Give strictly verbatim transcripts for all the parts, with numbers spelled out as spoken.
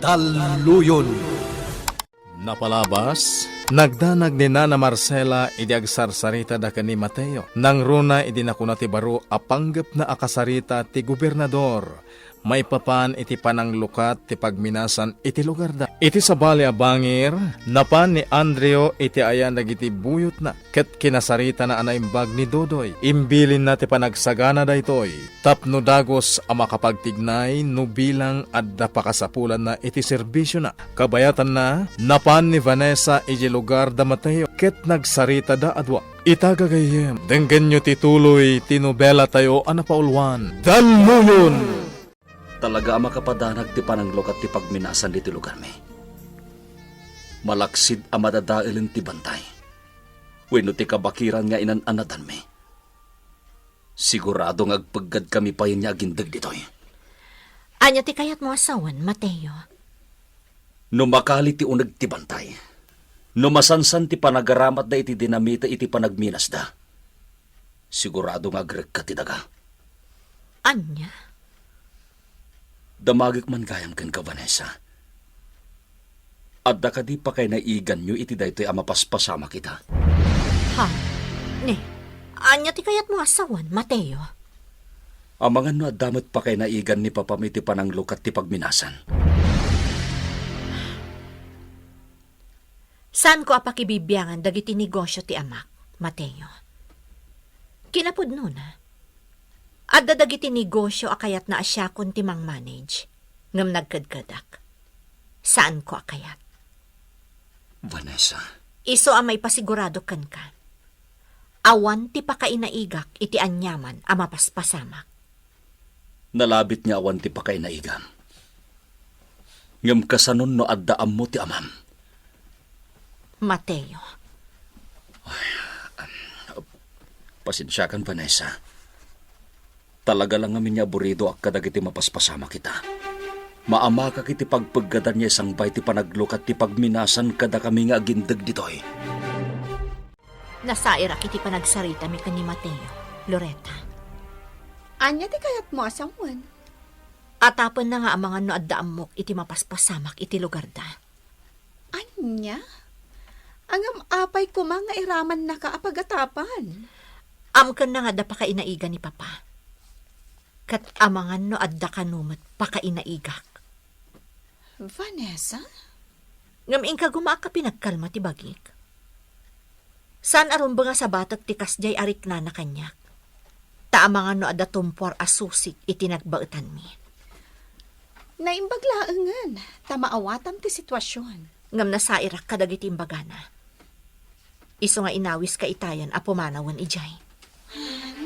Talluyon. Napalabas, nagdanag ni Nana Marcela idi agsarsaritada ken ni Mateo. Nangruna idi nakuna ti baro a panggepna a kasarita ti gobernador maipapan iti pananglukat ti pagminasan iti lugarda. Iti sabali a bangir, napan ni Andreo iti ayan dagiti buyotna ket kinasaritana a naimbag ni Dodoy. Imbilinna ti panagsagana daytoy tapno dagus a makapagtignay no bilang adda pakasapulanna iti serbisyona. Kabayatanna, napan ni Vanessa idiay lugar da Mateo ket nagsaritada a dua. Ita gagayyem, denggenyo ti tuloy ti nobelatayo a napauluan, Dalluyon! Talaga a makapadanag ti pananglukat ti pagminasan ditoy lugarmi. Malaksid a madadaelen ti bantay wenno ti kabakiran nga inan-anadanmi. Sigurado nga agpeggadkami payen nga agindeg ditoy. Ania ti kayatmo a sawen, Mateo? No makali ti uneg ti bantay, no masansan ti panagaramatda iti dinamita iti panagminasda, sigurado nga agrekka ti daga. Ania? Damagek man gayam kenka, Vanessa. Adda kadi pakainaiganyo iti daytoy a mapaspasamak ita? Ha? Ne, ania ti kayatmo a sawen, Mateo? Amangan no adda met pakainaigan ni Papam iti pananglukat ti pagminasan. Saanko a pakibibiangan dagiti negosio ti amak, Mateo. Kinapudnona, adda dagiti negosio a kayatna a siakon ti mangmanage, ngem nagkedkedak. Saanko a kayat. Vanessa. Isu a maipasigurado kenka, awan ti pakainaigak iti aniaman a mapaspasamak. Nalabit nga awan ti pakainaigam. Ngem kasanon no adda ammo ti amam? Mateo. Pasensiakan, Vanessa. Talaga la ngamin nga aburidoak kadagiti mapaspasamak ita. Maamakak iti pagpeggadan nga isangbay ti panaglukat ti pagminasan kadakami nga agindeg ditoy. Nasairak iti panagsaritami ken ni Mateo, Loretta. Ania ti kayatmo a sawen? Atapenna nga amangan no adda ammok iti mapaspasamak iti lugarda. Ania? Ngem apay koma nga iramannaka a pagatapan? Amkenna nga adda pakainaigan ni Papa. Ket amangan no adda kano met pakainaigak. Vanessa? Ngem inka gumaak a pinagkalma ti bagik. Saan a rumbeng a sabatek ti kasdiay a riknana kaniak. Ta amangan no adda tumpuar a susik iti nagbaetanmi. Naimbag laengen ta maawatam ti situasion. Ngem nasairak kadagiti imbagana. Isu nga inawiska itayan a pumanawen idiay.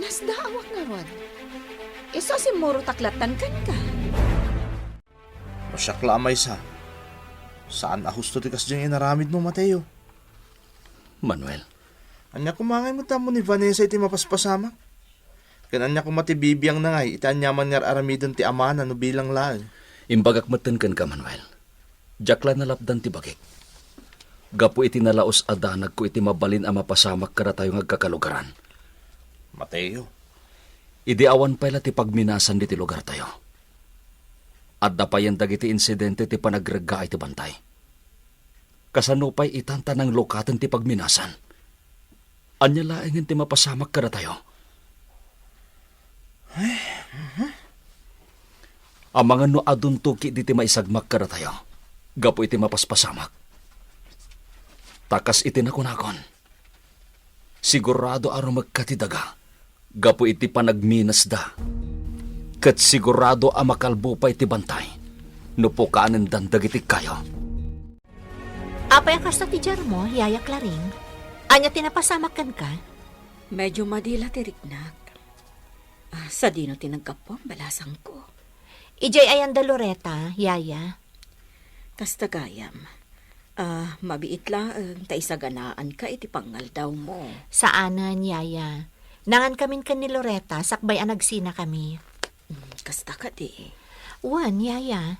Nasdaawak ngarud. Isu a simmurotak lattan kenka. No siak la a maysa, saan a husto ti kasdiay nga inaramidmo, Mateo. Manuel. Ania koma ngay met ammo ni Vanessa iti mapaspasamak? Ken ania koma ti bibiangna ngay iti aniaman nga ar-aramiden ti amana no bilang laeng? Imbagak metten kenka, Manuel. Diak la nalapdan ti bagik. Gapu iti nalaus a danagko iti mabalin a mapasamak kadatayo nga agkakalugaran. Mateo. Idi awan pay la ti pagminasan diti lugartayo, adda payen dagiti insidente ti panagreggaay ti bantay. Kasano pay itan ta nanglukaten ti pagminasan? Ania laengen ti mapasamak kadatayo? Amangan no adunto ketdi ti maisagmak kadatayo gapu iti mapaspasamak. Ta kas iti nakunakon, sigurado a rumekka ti daga gapu iti panagminasda. Ket sigurado a makalbo pay ti bantay no pukaanendan dagiti kayo. Apay a kasta ti diarmo, Yaya Claring? Ania ti napasamak kenka? Medyo madi la ti riknak. Ah, sadino ti naggapuam, balasangko? Idiay ayan da Loretta, Yaya. Kasta gayam. Ah, mabiit laeng ta isaganaanka iti pangngaldawmo. Saanen, Yaya. Nangankamin ken ni Loretta sakbay a nagsinakami. Mm, kasta kadi. Wen, Yaya.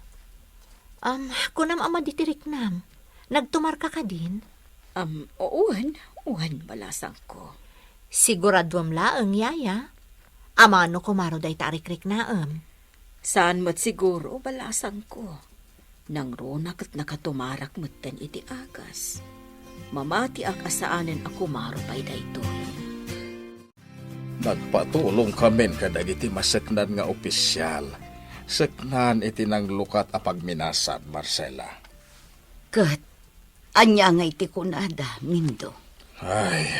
Am, kunam a madi ti riknam. Nagtumarka kadin? Am, wen, wen, balasangko. Siguraduem laeng, Yaya. Amangan no kumaro dayta a rikriknaem. Saan met siguro, balasangko. Nangruna ket nakatumarak metten iti agas. Mamatiak a saanen a kumaro pay daytoy. Nagpatulongkamin kadagiti maseknan nga opisial, seknan iti nanglukat a pagminasan, Marcela. Ket ania ngay ti kunada, Mindo? Ay,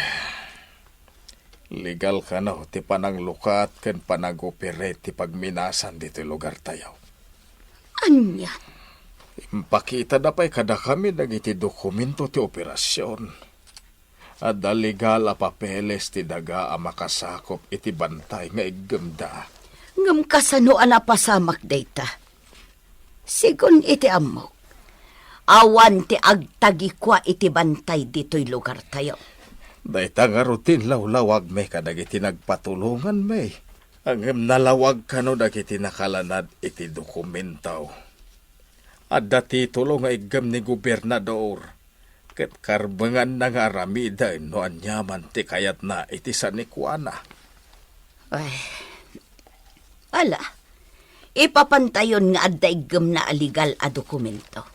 legal kano ti pananglukat ken panag-operate ti pagminasan ditoy lugartayo. Ania? Impakitada pay kadakami dagiti dokumento ti operasion. Adda legal a papeles ti daga a makasakop iti bantay nga iggemda. Ngem kasano a napasamak dayta? Sigun iti ammok, awan ti agtagikua iti bantay ditoy lugartayo. Dayta ngarud ti inlawlawagmi kadagiti nagpatulonganmi. Ngem nalawag kano dagiti nakalanad iti dokumento. Adda titulo nga iggem ni gobernador, ket karbenganna nga aramiden no aniaman ti kayatna iti sanikuana. Ay, ala, ipapantayon nga adda iggemna a legal a dokumento.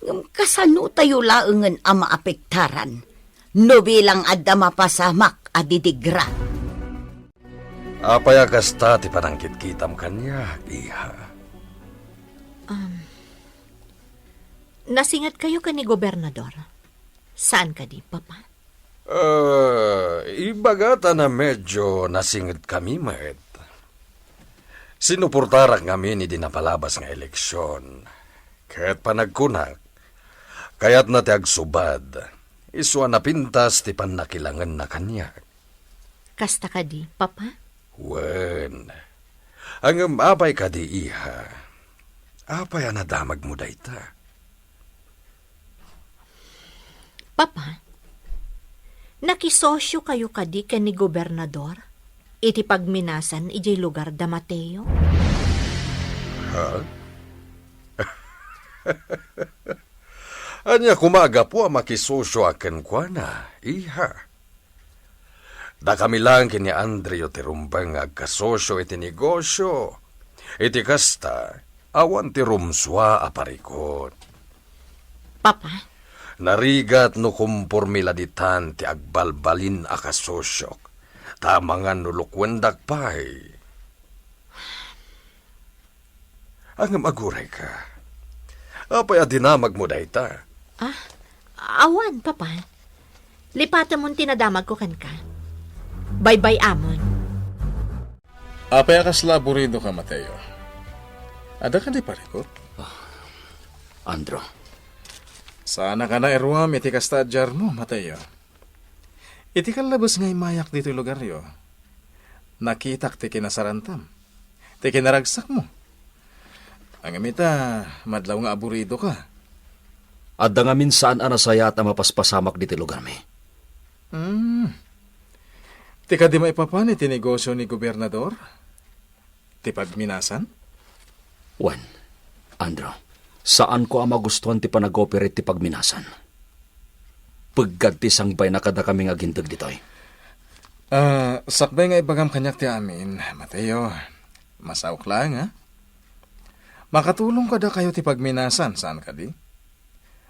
Ngem kasano tayo laengen a maapektaran no bilang adda mapasamak a didigra? Apay a kasta ti panangkitkitam kaniak, iha? Um, Nasinget kayo ken ni Gobernador? Saan kadi, Papa? Ah, ibaga ta na medyo nasinget kami met. Sinuportarak ngamin idi napalabas nga eleksion. Ket panagkunak, kayatna ti agsubad, isu a napintas ti pannakilangenna kaniak. Kasta kadi, Papa? Wen. Ngem apay kadi, iha? Apay a nadamagmo dayta? Papa, nakisosio kayo kadi ken ni Gobernador iti pagminasan idiay lugar da Mateo? Ha? Ania koma a gapu a makisosio a kenkuana, iha? Dakami laeng ken ni Andrew ti rumbeng nga agkasosio iti negosio. Iti kasta, awan ti rumsua a parikut. Papa? Narigat no komporme la ditan ti agbalbalin a kasosiok, ta amangan no lukuendak pay. Ngem agurayka. Apay a dinamagmo dayta? Ah, awan, Papa. Lipatemon ti nadamagko kenka. Baybay-amon. Apay a kasla aburidoka, Mateo? Adda kadi parikut? Ah, Andrew. Saanka a nairuam iti kasta a diarmo, Mateo. Iti kallabes nga immayak ditoy lugaryo, nakitak ti kinasarantam, ti kinaragsakmo. Ngem ita, madlaw nga aburidoka. Adda ngamin saan a nasayaat a mapaspasamak ditoy lugarmi. Hmm. Ti kadi maipapan iti negosio ni Gobernador? Ti pagminasan? Wen, Andrew, saanko a magustuan ti panag-operate ti pagminasan. Peggad ti sangbayna kadakami nga aginteg ditoy. Ah, sakbay nga ibagam kaniak ti amin, Mateo. Masaok laeng, ha? Makatulong kadakayo ti pagminasan, saan kadi?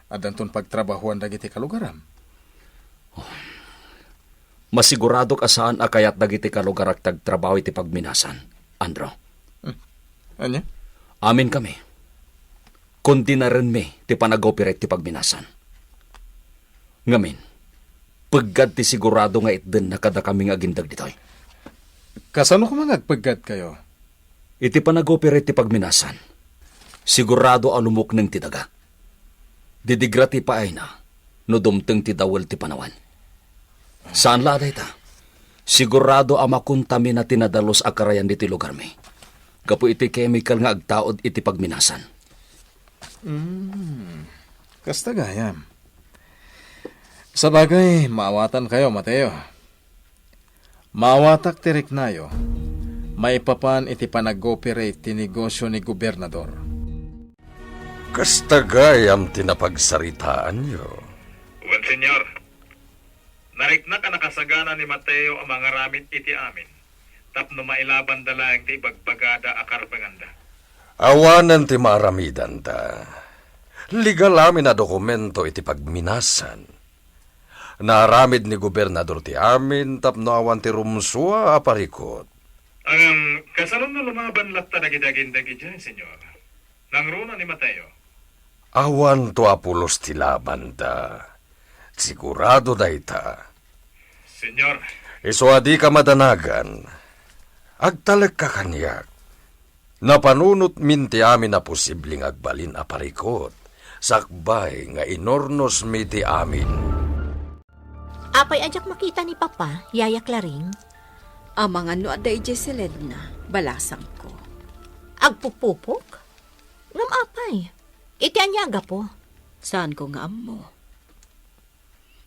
Addanton pagtrabahoan dagiti kalugaram. Oh. Masiguradok a saan a kayat dagiti kalugarak ti agtrabaho iti pagminasan, Andrew. Hmm. Ania? Amin kami. Kondinarenmi ti panag-operate ti pagminasan. Ngamin, peggad ti sigurado nga itdenna kadakami nga aginteg ditoy. Kasano koma nga agpeggad kayo? Iti panag-operate ti pagminasan, sigurado a lumukneng ti daga. Didigra ti paayna no dumteng ti dawel ti panawen. Saan la a dayta, sigurado a makontamina ti nadalus a karayan ditoy lugarmi gapu iti chemical nga agtaud iti pagminasan. Hmm. Kasta gayam. Sabagay, maawatan kayo, Mateo. Maawatak ti riknayo maipapan iti panag-operate ti negosio ni Gobernador. Kasta gayam ti napagsaritaanyo. Wen, Señor. Nariknak a nakasagana ni Mateo a mangaramid iti amin tapno mailabanda laeng ti ibagbagada a karbenganda. Awanen ti maaramidanta. Legal amin a dokumento iti pagminasan. Naaramid ni gobernador ti amin tapno awan ti rumsua a parikut. Ngem, kasano no lumaban latta dagiti agindeg idiay, Señor? Nangruna ni Mateo. Awanto a pulos ti labanda. Sigurado dayta. Señor. Isu a dika madanagan. Agtalekka kaniak. Napanunotmin ti amin a posible nga agbalin a parikut, sakbay nga inurnosmi ti amin. Apay a diak makita ni Papa, Yaya Claring? Amangan no adda idiay selelna, balasangko. Agpupupok? Ngem apay? Iti ania a gapu? Saanko nga ammo.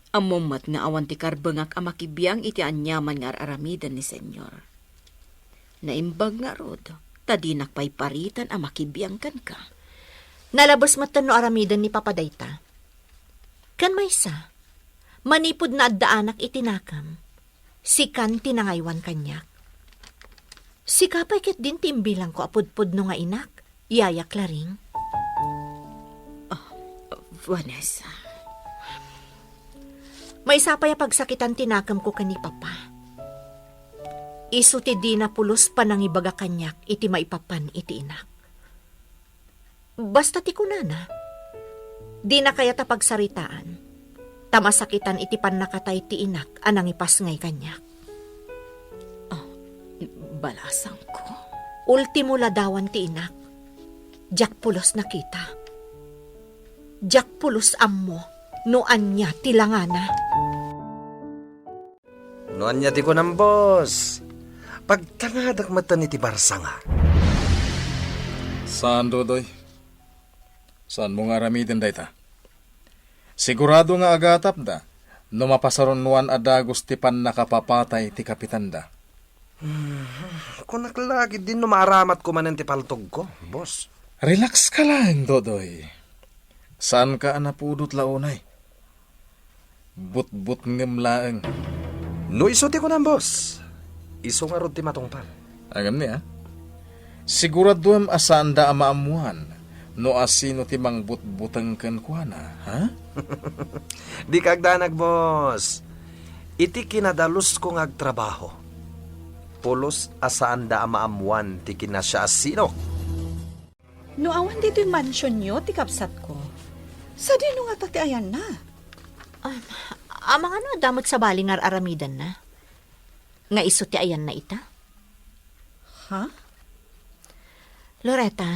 Ammom met nga awan ti karbengak a makibiang iti aniaman nga ar-aramiden ni Señor. Naimbag ngarud, ta dinak pay paritan a makibiang kenka. Nalabes metten no aramiden ni Papa dayta. Ken maysa, manipud naaddaanak iti nakem, sikan ti nangaywan kaniak. Sika pay ketdin ti imbilangko a pudpudno nga inak, Yaya Claring. Ah, Vanessa. Maysa pay a pagsakitan ti nakemko ken ni Papa. Isu ti dina pulos panangibaga kaniak iti maipapan iti inak. Basta ti kunana, dina kayat a pagsaritaan, ta masakitan iti pannakatay ti inak a nangipasngay kaniak. Ah, balasangko. Ultimo ladawan ti inak. Diak pulos nakita. Diak pulos ammo no ania ti langana. No ania ti kunam, boss? Pagtangadak metten iti barsanga. Saan, Dodoy. Saanmo nga aramiden dayta. Sigurado nga agatapda no mapasarunoan a dagus ti pannakapapatay ti kapitanda. Hmm, kunak la ketdin no maaramatko manen ti paltogko, boss. Relax ka laeng, Dodoy. Saanka a napudot la unay. Butbutngem laeng. No isu ti kunam, boss, isu ngarud ti matungpal. Agam ni, a? Siguraduem a saanda a maammuan no asino ti mangbutbuteng kenkuana, ha? Dika agdanag, boss. Iti kinadalusko nga agtrabaho, pulos a saanda a maammuan ti kinasiasinok. No awan ditoy mansionyo ti kabsatko, sadino ngata ti ayanna? Um, amangan no adda met sabali nga ar-aramidenna? Nga isu ti ayanna ita? Ha? Loretta,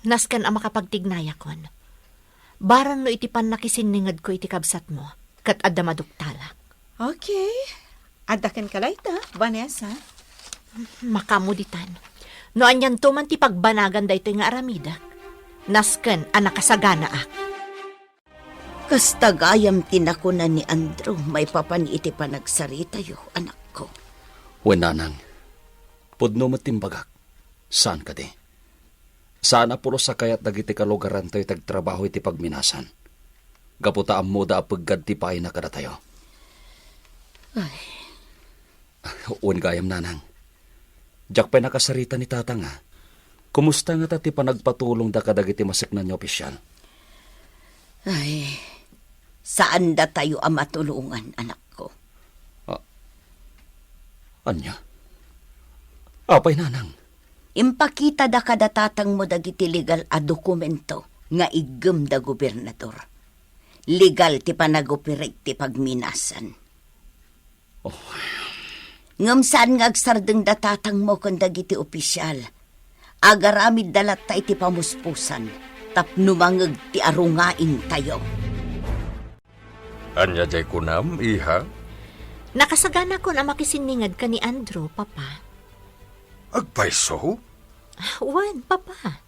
nasken a makapagtignayakon. Barang no iti pannakisinningedko iti kabsatmo, ket adda maduktalak. Okay. Adda kenka layta, Vanessa. Makaammo ditan. No anianto man ti pagbanagan daytoy nga aramidek, nasken a nakasaganaak. Kasta gayam ti nakuna ni Andrew maipapan iti panagsaritayo, anakko. Wen, nanang, pudno met ti imbagak. Saan kadi? Saan a pulos a kayat dagiti kalugarantayo ti agtrabaho iti pagminasan, gapu ta ammoda a peggad ti paayna kadatayo. Ay. Wen gayam, nanang. Diak pay nakasarita ni tatang, a. Kumusta ngata ti panagpatulongda kadagiti maseknan nga opisial? Ay, saan datayo a matulongan, anakko. A-, ania? Apay, nanang? Impakitada kada tatangmo dagiti legal a dokumento nga iggemda gobernador. Legal ti panagoperate ti pagminasan. Oh. Ngem saan nga agsardengda tatangmo ken dagiti opisial. Agaramidda latta iti pamuspusan tapno mangeg ti arungaintayo. Ania diay kunam, iha? Nakasaganakon a makisinninged ken ni Andrew, Papa. Agpayso? Wen, Papa.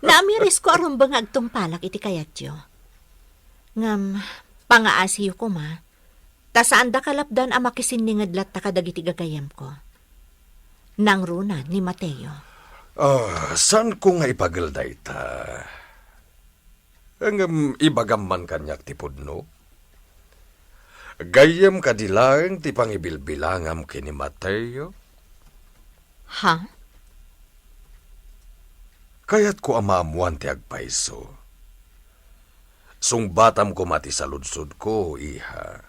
Naamirisko a rumbeng nga agtungpalak iti kayatyo. Ngem, pangaasiyo koma, ta saanda kalapdan a makisinninged latta kadagiti gagayyemko. Nangruna ni Mateo. Ah, saanko nga ibagel dayta. Ngem ibagam man kaniak ti pudno. Gayyem kadi laeng ti pangibilbilangam ken ni Mateo? Ha? Kayatko a maammoan ti agpayso. Sungbatam koma ti saludsodko, iha.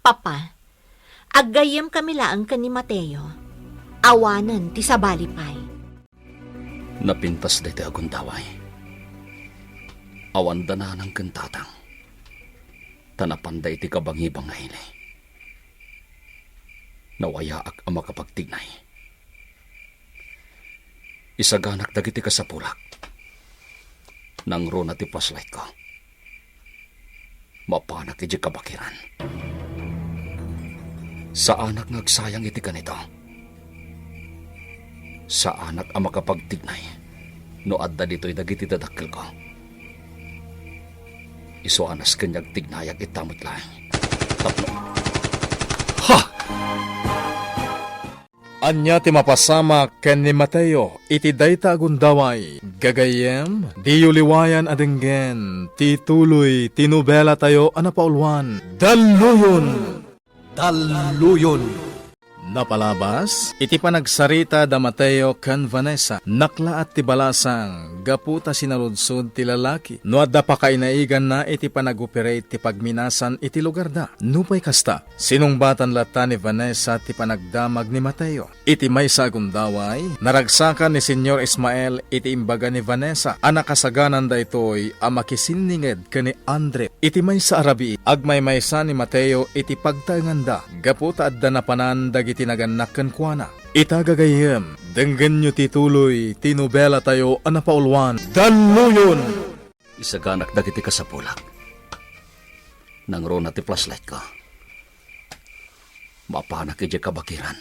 Papa, aggayyemkami laeng ken ni Mateo. Awanen ti sabali pay. Napintas daytoy a gundaway. Awanda nanang ken tatang. Ta napanda iti kabangibangi nga ili. Nawayaak a makapagtignay. Isaganak dagiti kasapulak. Nangruna ti flashlightko. Mapanak idiay kabakiran. Saanak nga agsayang iti kanito. Saanak a makapagtignay no adda ditoy dagiti dadakkelko. Isu a nasken nga agtignayak ita met laeng. Tapno, ha! Ania ti mapasamak ken ni Mateo iti dayta a gundaway? Gagayyem, diyo liwayan a denggen ti tuloy ti nobelatayo a napauluan, Dalluyon! Dalluyon! Napalabas, iti panagsarita da Mateo ken Vanessa, naklaat ti balasang gapu ta sinaludsod ti lalaki no adda pakainaiganna iti panag-operate ti pagminasan iti lugarda. Nupay kasta, sinungbatan latta ni Vanessa ti panagdamag ni Mateo. Iti maysa a gundaway, naragsakan ni Señor Ismael iti imbaga ni Vanessa a nakasagananda ditoy a makisinninged ken ni Andre. Iti maysa a rabii, agmaymaysa ni Mateo iti pagtaenganda gapu ta adda napanan dagiti nagannak kenkuana. Ita gagayyem, denggenyo ti tuloy ti nobelatayo a napauluan, Dalluyon! Isaganak dagiti kasapulak. Nangruna ti flashlightko. Mapanak idiay kabakiran.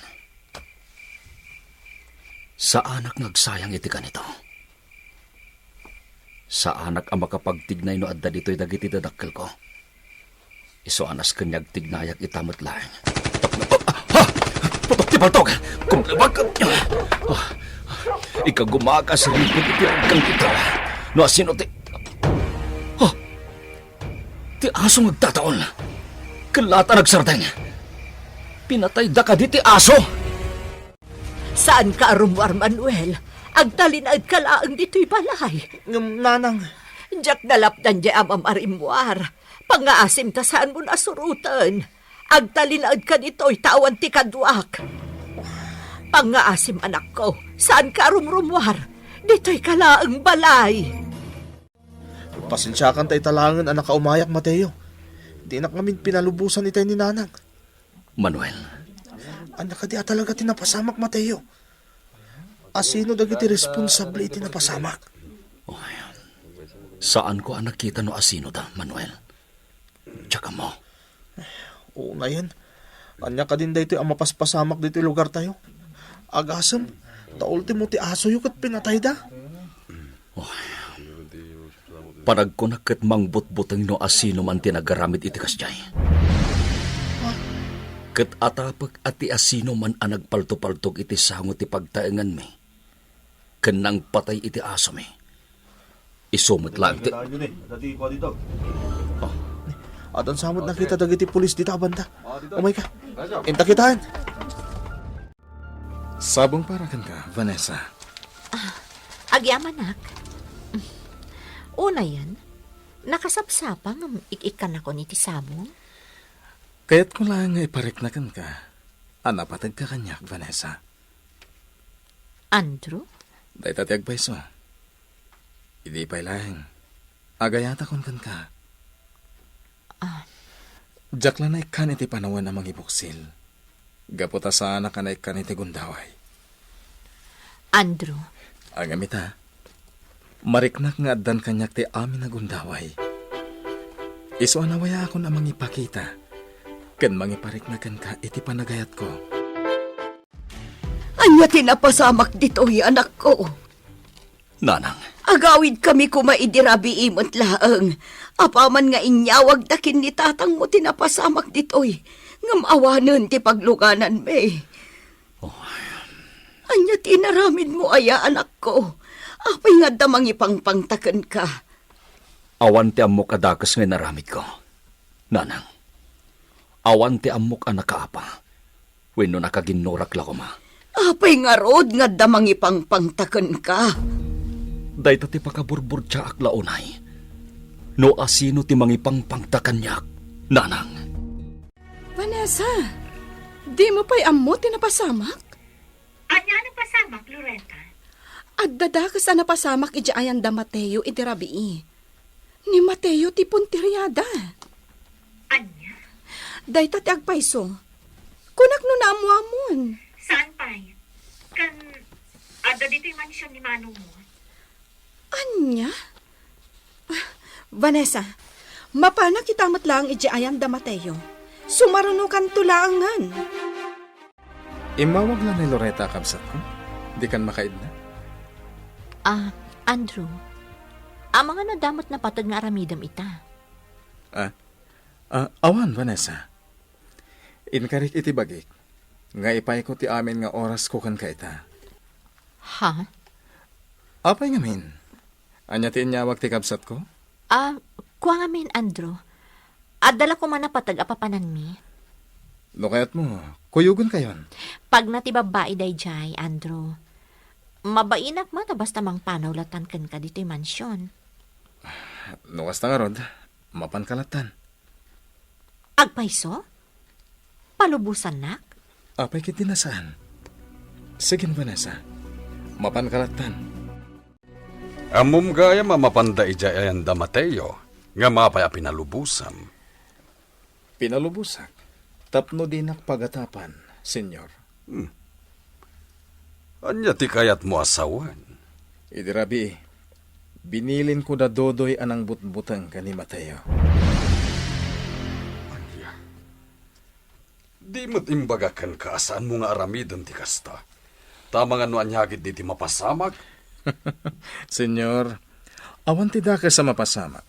Saanak nga agsayang iti kanito. Saanak a makapagtignay no adda ditoy dagiti dadakkelko. Isu a nasken nga agtignayak ita met laeng. Tapno, ah, ah, ah! Putok ti paltog! Kumlebak! Ah, ah, ikagumaak a siripon iti ragkan ita. No asino ti, ah, ti aso nga agtataol. Ken laat a nagsardeng. Pinatayda kadi ti aso? Saanka a rummuar, Manuel. Agtalinaedka laeng ditoy balay. Ngem, nanang. Diak nalapdan diay amam a rimmuar. Pangngaasim ta saanmon a suroten. Agtalinaedka ditoy ta awan ti kaduak. Pangngaasim, anakko. Saanka a rumrummuar. Ditoyka laeng balay. Pasensiakan ta ita laengen a nakaumayak, Mateo. Dinak ngamin pinalubosan itay ni nanang. Manuel. Ania kadi a talaga ti napasamak, Mateo? Asino dagiti responsable iti napasamak? Oh, saanko a nakita no asino da, Manuel. Diak ammo. Unayen, ania kadin daytoy a mapaspasamak ditoy lugartayo? Agasem, ta ultimo ti asoyo ket pinatayda. Oh. Panagkunak ket mangbutbuteng no asino man ti nagaramid iti kasdiay. Ket atapek a ti asino man a nagpaltopaltog iti sango ti pagtaenganmi ken nangpatay iti asomi, isu met laeng ti, oh. Addan sa met nakita dagiti pulis dita a banda. Umayka. Inta kitaen. Sabong para kenka, Vanessa. Ah, agyamanak. Unayen, nakasapsapa ngem ik-ikkannakon iti sabong? Kayatko laeng nga iparikna kenka a napategka kaniak, Vanessa. Andrew? Dayta ti agpayso. Idi pay laeng, agayatakon kenka. Ah. Diak la naikkan iti panawen a mangibuksil, gapu ta saanak a naikkan iti gundaway. Andrew. Ngem ita, mariknak nga addan kaniak ti amin a gundaway. Isu a nawayaakon a mangipakita ken mangiparikna kenka iti panagayatko. Ania ti napasamak ditoy, anakko? Nanang. Agawidkami koma idi rabii met laeng. Apaman nga inyawagda ken ni tatangmo ti napasamak ditoy, ngem awanen ti paglugananmi. Oh. Ania ti inaramidmo aya, anakko? Apay nga adda mangipangpangta kenka? Awan ti ammok a dakes nga inaramidko, nanang. Awan ti ammok a nakaapa wenno nakaginnurak la koma. Apay ngarud nga adda mangipangpangta kenka? Dayta ti pakaburburdiaak la unay. No asino ti mangipangpangta kaniak, nanang. Vanessa, dimo pay ammo ti napasamak? Ania a napasamak, Loretta? Adda dakes a napasamak idiay ayan da Mateo idi rabii. Ni Mateo ti punteriada. Ania? Dayta ti agpayso. Kunak no naammoammon. Saan pay? Kan adda ditoy mansion ni manongmo. Ania? Ah, Vanessa, mapanak ita met laeng idiay ayan da Mateo. Sumarunokanto laengen. Immawag la ni Loretta a kabsatko? Dikan makaidna? Ah, Andrew, amangan adda met napateg nga aramidem ita. Ah, ah, awan, Vanessa. Inkarik iti bagik nga ipayko ti amin nga orasko kenka ita. Ha? Apay ngamin? Ania ti inyawag ti kabsatko? Ah, kua ngamin, Andrew. Adda la koma napateg a papananmi. No kayatmo, kuyogenkayon. Pagna ti babbai daydiay, Andrew. Mabainak met a basta mangpanaw latan kenka ditoy mansion. No kasta ngarud, mapanka latan. Agpayso? Palubosannak? Apay ketdi a saan? Sige, Vanessa. Mapanka latan. Ammom gayam a mapanda idiay ayan da Mateo, ngem apay a pinalubosam? Pinalubosak tapno dinak pagatapan, Señor. Hmm. Ania ti kayatmo a sawen? Idi rabii, binilinko da Dodoy a nangbutbuteng ken ni Mateo. Ania? Di met imbaga kenka a saanmo nga aramiden ti kasta? Ta amangan no ania ketdi ti mapasamak? Señor, awan ti dakes a mapasamak.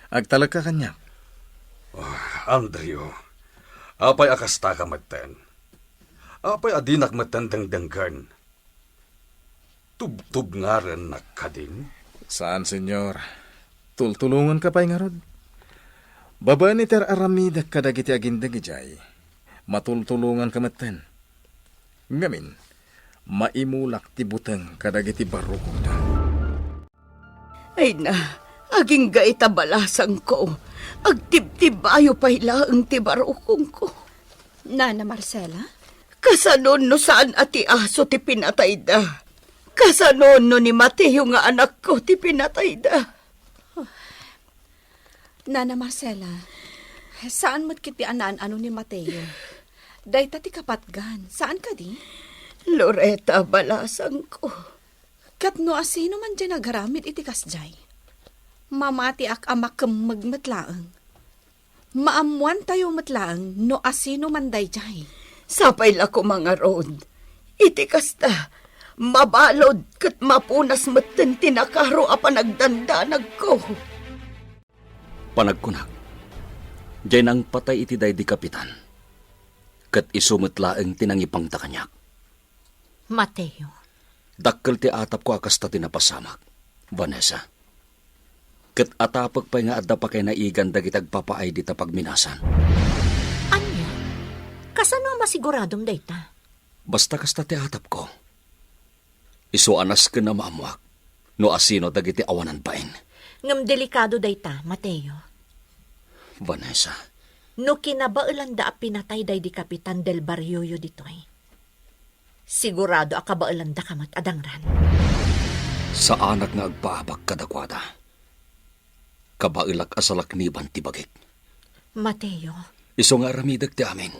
Agtalekka kaniak. Ah, Andrew, apay a kastaka metten? Apay a dinak metten dengdenggen? Tubtubngarennak kadin? Saan, Señor. Tultulongenka pay ngarud. Babaen iti ar-aramidek kadagiti agindeg idiay, matultulonganka metten. Ngamin, maimulak ti buteng kadagiti barukongda. Ay na, agingga ita balasangko. Agtibtibayo pay laeng ti barukongko. Nana Marcela? Kasano no saan a ti aso ti pinatayda? Kasano no ni Mateo nga anakko ti pinatayda? Nana Marcela, saan met ketdi a naan-ano ni Mateo. Dayta ti kapatgan, saan kadi? Loretta, balasangko. Ket no asino man diay nagaramid iti kasdiay, mamatiak a makemmeg met laeng. Maammoantayo met laeng no asino man daydiay. Sapay la koma ngarud. Iti kasta, mabalud ket mapunas metten ti nakaro a panagdandanagko. Panagkunak, diay nangpatay iti daydi kapitan, ket isu met laeng ti nangipangta kaniak. Mateo. Dakkel ti atapko a kasta ti napasamak, Vanessa. Ket atapek pay nga adda pakay naigan dagiti agpapaay dita pagminasan. Ania? Kasano a masiguradom dayta? Basta kasta ti atapko. Isu a nasken a maammoak no asino dagiti awanan bain. Ngem delikado dayta, Mateo. Vanessa. No kinabaelanda a pinatay daydi Kapitan Del Barrioyo ditoy, sigurado a kabaelandaka met a dangran. Saanak nga agpaabak kadakuada. Kabaelak a salakniban ti bagik. Mateo. Isu nga aramidek ti amin.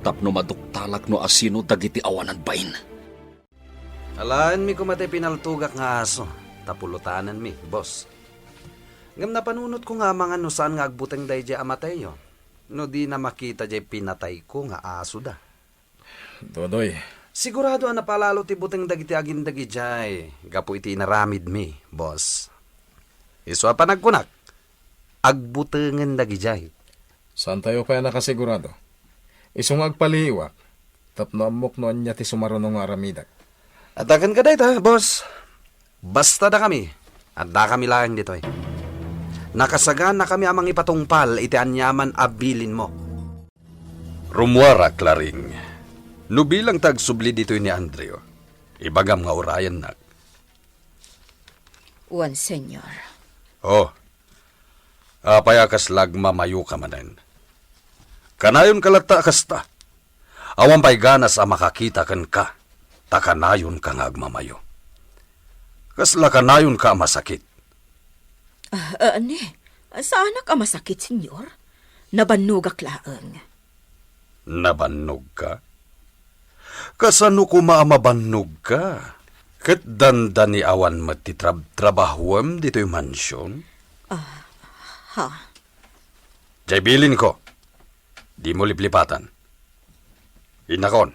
Tapno maduktalak no asino dagiti awanan bain. Alaenmi koma ti pinaltogak nga aso, ta pulotanenmi, boss. Ngem napanunotko nga amangan no saan nga agbuteng daydiay a Mateo, no dina makita diay pinatayko nga asoda. Dodoy. Sigurado a napalalo ti buteng dagiti agindeg idiay gapu iti inaramidmi, boss. Isu a panagkunak, agbutengen dagidiay. Saantayo pay a nakasigurado. Isu nga agpaliiwak, tapno ammok no ania ti sumaruno nga aramidek. Adda kenka dayta, boss. Basta dakami, addakami laeng ditoy. Nakasaganakami a mangipatungpal iti aniaman a bilinmo. Rumuarak, Claring. No bilang ta agsubli ditoy ni Andrew, ibagam nga urayennak. Wen, Señor. Oh, Apay a kasla agmamayoka manen? Kanayonka latta a kasta. Awan pay ganas a makakita kenka, ta kanayonka nga agmamayo. Kasla kanayonka a masakit? Ah, ah, ne, saanak a masakit, Senyor. Nabannogak laeng. Nabannogka? Kasano koma a mabannogka? Ket dandani awan met ti trab-, trabahom ditoy mansion? Ah, ha? Jay bilinko, dimo liplipatan. Innakon.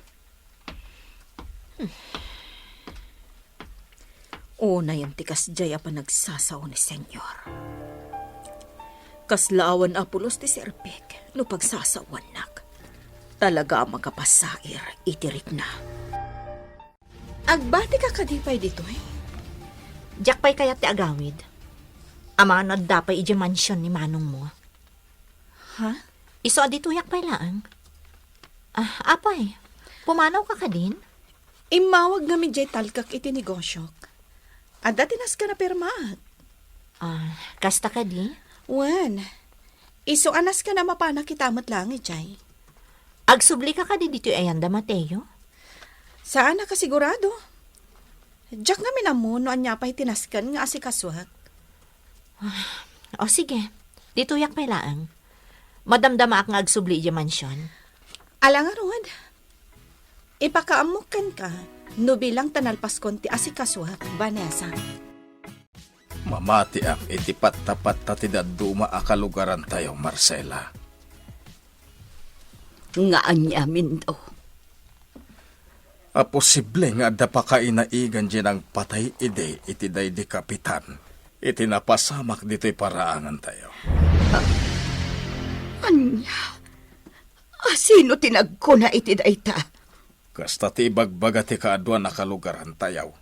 Unayen ti kasdiay a panagsasao ni Senyor. Kasla awan a pulos ti serbik no pagsasawannak. Talaga a makapasair iti rikna. Agbatika kadi pay ditoy? Diak pay kayat ti agawid. Amangan no adda pay idiay mansion ni manongmo. Ha? Isu a ditoyak pay laeng. Ah, apay, pumanawka kadin? Immawag ngamin diay talkak iti negosiok. Adda ti nasken a pirmaak. Ah, kasta kadi? Wen, isu a nasken a mapanak ita met laeng idiay. Agsublika kadi ditoy ayan da Mateo? Saan a kasigurado. Diak ngamin ammo no ania pay ti nasken nga asikasuak. O sige, ditoyak pay laeng. Madamdamaak nga agsubli idiay mansion. Ala ngarud, ipakaammok kenka no bilang ta nalpaskon ti asikasuak, Vanessa. Mamatiak iti pattapatta ti dadduma a kalugarantayo, Marcela. Nga aniamin, do? A posible nga adda pakainaigan diay nangpatay idi iti daydi kapitan iti napasamak ditoy paraangantayo. Ania? A sino ti nagkuna iti dayta? Kasta ti ibagbaga ti kaaduan a kalugarantayo.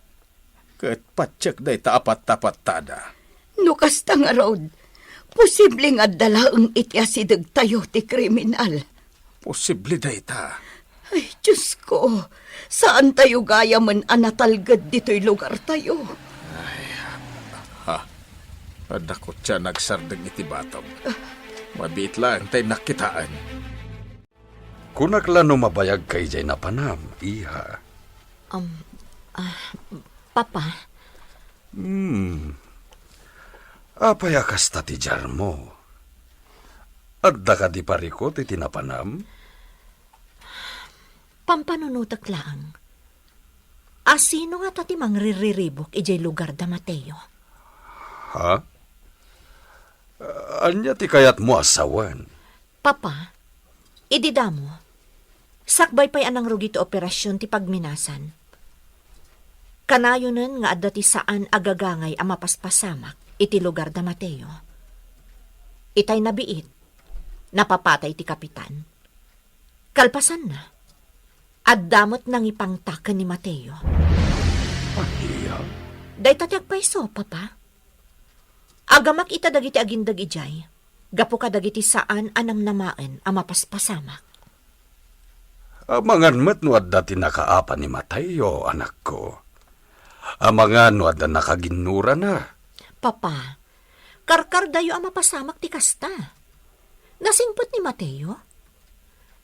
Ket patiek dayta a pattapattada. No kasta ngarud, posible nga adda laeng iti asidegtayo ti kriminal. Posible dayta. Ay, Diosko, saantayo gayamen a natalged ditoy lugartayo. Ay, ha? Adda kotse a nagsardeng iti batog. Mabiit laeng ta innak kitaen. Kunak la no mabayagka idiay napanam, iha. Um, ah, Papa? Hmm. Apay a kasta ti diarmo? Adda kadi parikut iti napanam? Pampanunotek laeng. A sino ngata ti mangrirriribuk idiay lugar da Mateo? Ha? Ania ti kayatmo a sawen? Papa, idi damo, sakbay pay a nangrugi ti operasion ti pagminasan. Kanayonen nga adda ti saan a gagangay a mapaspasamak iti lugar da Mateo. Itay nabiit, napapatay ti kapitan. Kalpasanna, adda met nangipangta ken ni Mateo. Ania? Dayta ti agpayso, Papa. Agamak ita dagiti agindeg idiay, gapu kadagiti saan a namnamaen a mapaspasamak. Amangan met no adda ti nakaapa ni Mateo, anakko. Amangan no adda nakaginnurana. Papa, karkardayo a mapasamak ti kasta. Nasingpet ni Mateo?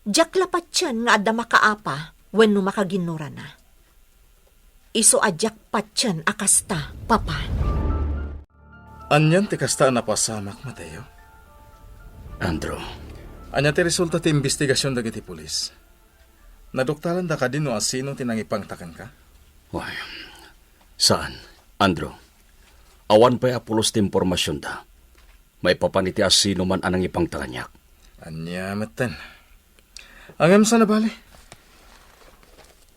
Diak la patien nga adda makaapa wenno makaginnurana. Isu a diak patien a kasta, Papa. Anian ti kasta a napasamak, Mateo? Andrew. Ania ti resulta ti imbestigasion dagiti pulis? Naduktalanda kadi no asino ti nangipangta kenka? Uy, saan, Andrew. Awan pay a pulos ti impormasionda maipapan iti asinoman a nangipangta kaniak. Ania metten? Ngem saan a bale.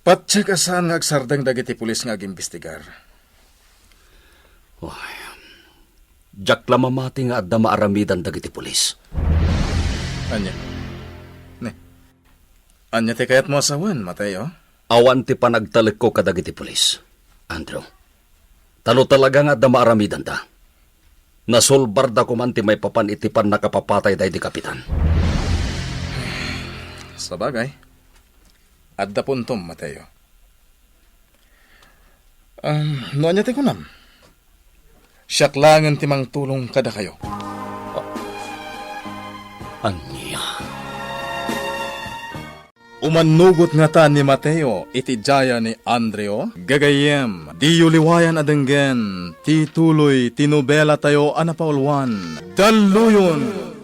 Patiek a saan nga agsardeng dagiti pulis nga agimbestigar. Uy, diak la mamati nga adda maaramidan dagiti pulis. Ania? Ne, ania ti kayatmo a sawen, Mateo? Awan ti panagtalekko kadagiti pulis, Andrew. Ta no talaga nga adda maaramidanda, nasulbarda koman ti maipapan iti pannakapapatay daydi kapitan. Sabagay, adda puntom, Mateo. Um, no ania ti kunam? Siak laengen ti mangtulong kadakayo. Oh, Ania? Umannugot ngata ni Mateo iti jaya ni Andreo? Gagayyem, diyo liwayan a denggen ti tuloy ti nobelatayo a napauluan. Dalluyon!